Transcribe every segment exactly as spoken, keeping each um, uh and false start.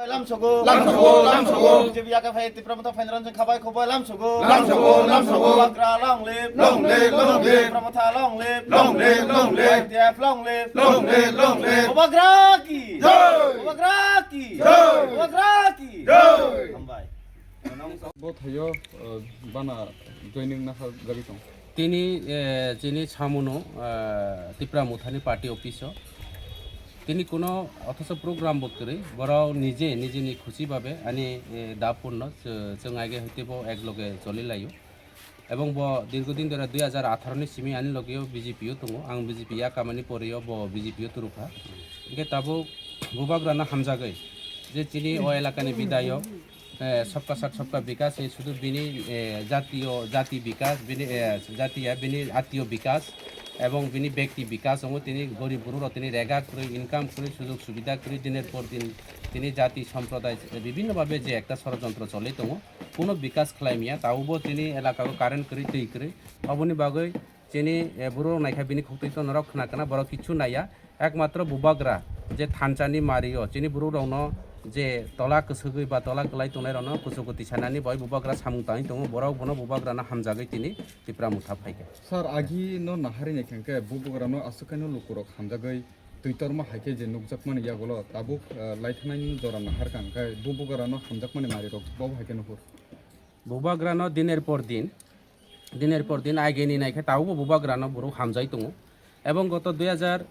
Lamsogo. Lamsogo, lamsogo. B J P yaka phai Tipra Motha phainairok khabai khoboi lamsogo. Lamsogo, lamsogo. Bubagra long live. Long live, long live. Tipra Motha long live. Long live, long live. Y T F long live. Long live, long live. Bubagra ki. Jai. Bubagra ki. Jai. Bubagra ki. Jai. Hambai. Bo thaio, uh, bana joining na ha jagwi tong. Tini, eh, chini samuno, eh, Tipra Mothani party office o. Tini kuno othocho program bo kwrwi, borok nije, nijeni khusi babe ani, eh, dapurno chw-, chwng aige hoite bo ek loge choli laio. Ebong bo dirgo din dhore dui hajar atharo ni simi ani loge o B J P o tongo, ang B J P ya kamani pore o bo B J P o turukha. Hingke tabuk bubagrano hamjagwi je chini o elakani bidayok, eh, sabka sath sabka bikas, eh, sudu bini, eh, jatiyo, jati bikas, bini, eh, jatiya bini atiyo bikas, ebong bini bekti bikas, amo tini gorib borok rok tini rega kwrwi, income kwrwi, sujog subida kwrwi, diner por din tini jati somproday, eh, bibhinno bhabe je ekta sorojontro choli tongo, kuno bikas khlai maya, tabukbo tini elaka o current kwrwi, twi kwrwi, oboni bagwi chini, eh, borok naikha bini khuktwi to norok khna kana, borok kichu naiya. Ekmatro bubagra je thansa ni mari o chini borok rok no je tola kwswgwi ba tola kwlai tongnai rok no kuchukuti sanani bai bubagra samung tangwi tongo, borok bono bubagra no hamjagwi tini Tipra Motha phaikha. Sir, agi no nahari ni khengke bubagra no aswk khe no lukurok hamjagwi twitorma hai khe je nukjakmani yagulo tabuk, eh, laithanaini jora nahar kha hwnkhe bubagra no hamjakmani mari rok bo hai khe nuhur. Bubagra no diner por din, diner por din ageni naikhe tabukbo bubagrano borok hamjai tongo. Ebong goto dui hajar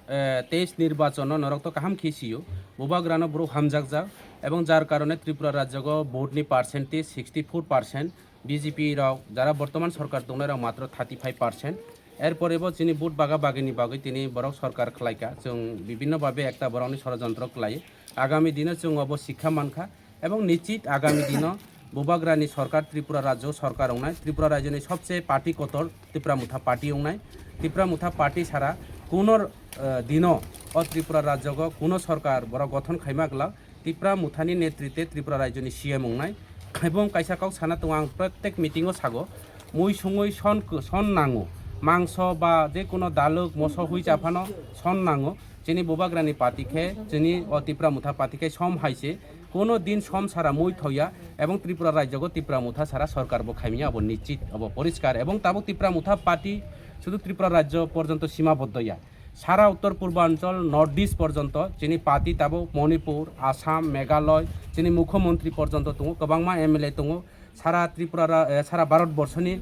teis nirbachono norok to kaham khe sio, bubagrano borok hamjakjak. Ebong jar karone Tripura rajyogo vote ni percentage sixty four percent, B J P rok jara bortoman sorkar tongnai rok matro thirty five percent. Erpore bo chini vote baga bagini bagwi tini borok sorkar khlaika, chwng bibhinno bhabe ekta borokni sorojontro khlai. Agami dino chwng obo sikha mankha. Ebong nichit agami dino bubagrani sorkar, Tripura rajyo sorkar wngnai, Tripura rajyoni sobse party kotor Tipra Motha party wngnai. Tipra Motha party sara kuno, eh, dino o Tripura rajyogo kuno sorkar borok gothon khaima glak Tipra Mothani netrite Tripura rajyoni C M wngnai. Ebong kaisa kok sana tongo ang, protek meeting o sago, mui sungui son, son nango, mangso ba je kuno daluk moso hui chaphano son nango. Chini bubagrani party khe, chini o Tipra Motha party khe som hai se, kuno din som sara mui thoya, ebong Tripura rajyogo Tipra Motha sara sorkar bo khaimya, abo nichit, abo poriskar. Ebong tabuk Tipra Motha party sudu Tripura rajyo porjonto simaboddo ya, sara Uttor Purbanchal, North East porjonto chini party tabuk Manipur, Assam, Meghalaya, chini mukhyamantri porjonto tongo, kwbangma M L A tongo, sara Tripura ra-, eh, sara Bharat borshoni,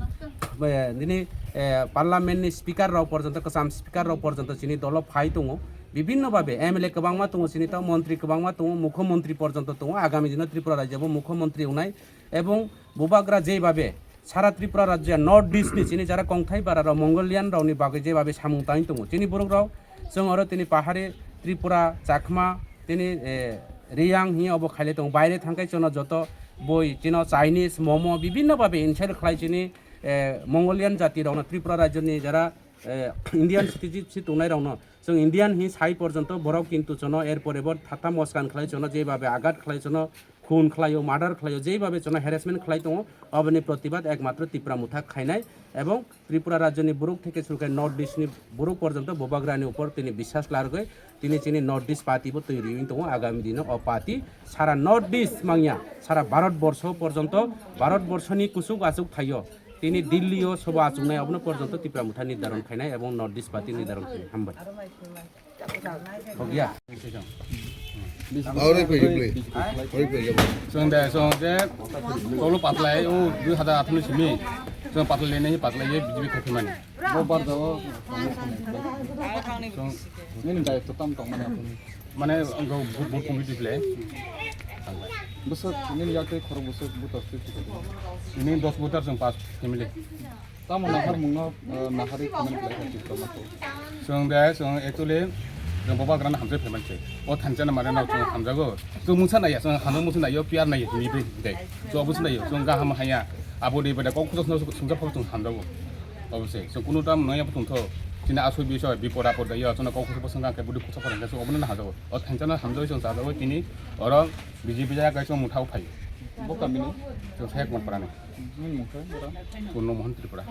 eh, nini, eh, parliament ni speaker rok porjonto, kwcham speaker rok porjonto chini dolo phai tongo. Bibhinno bhabe M L A kwbangma tongo chini, to montri kwbangma tongo, mukhyamantri porjonto tongo. Agami dino Tripura rajyo bo mukhyamantri wngnai, ebong bubagra jei bhabe sara Tripura rajya North East ni chini jara kongthai bara rok Mongolian rok ni bagwi jei bhabe samung tangwi tongo. Chini borok rok chwng oro tini pahari Tripura, Chakma, tini, eh, Riyang hini obo khaile tongo. Baire thangkai chwngno joto boi chino Chinese, momo, bibhinno bhabe insult khlai chini, eh, Mongolian jati rokno, Tripura rajyoni jara, eh, Indian citizenship tongnai rokno. Chwng Indian hi sai porjonto borok kintu chwngno er pore bo thatha moskan khlai chwngno, jei bhabe agat khlai chwngno, khun khlaio, murder khlaio, jei bhabe chwngno harassment khlai tongo, oboni protibad ekmatro Tipra Motha khainai. Ebong Tripura rajyoni borok theke suru khe North East ni borok porjonto bubagrani upor tini biswas largwi tini chini North East party bo twi riwi tongo. Agami dino o party sara North East mangya, sara Bharat borsho porjonto, Bharat borshoni kuchuk achuk thaio tini Delhi o soba achuknai, abono porjonto Tipra Motha nirdaron khainai ebong North East party nirdaron khainai. Hambai. Hogya. Ore phi, ore phi. Ore phi, ore phi. Chwng de, chwng je, tolo patlai, o dui hajar atharo ni simi. Chwng patlai le nai, patlai ye, B J P khaphimani. Bo bar jao. Chwng. Nini dai to tam tong mane apuni. Mane, ang go bu-, bu-, committee le. Bwswk, nini yak tei khorok bwswk butar swi swi. Ini dos butar chwng pas family. Tamo nahar mungno, eh, nahari comment khlai kha Tipra Motha. Chwng de, chwng actually, chwng bubagrano hamjak phaimani se. O thansa na mane no chwng hamjago. Chwng mungsa naiya, chwng hamjak mungsa naiyo, P R naiyo, hini de, de. Chwng obo se naiyo, chwng gaham haya. Abo de bada kok khosok no sungsa phok chwng hamjago. Obo se, chwng kunu tam naiya bo chwng tho. Chini asoi bisoi, bipod apod naiyo, chwng kok khosok phok chwng khe budi khosok phok chwng obo no hamjago. O thansa no hamjago chwng chajago tini, oro B J P jaya kaisa mungthao phai. Bo kamini? Chwng Sek Monpara ni. Nini mungkha, ora? Purno Mohan Tripura.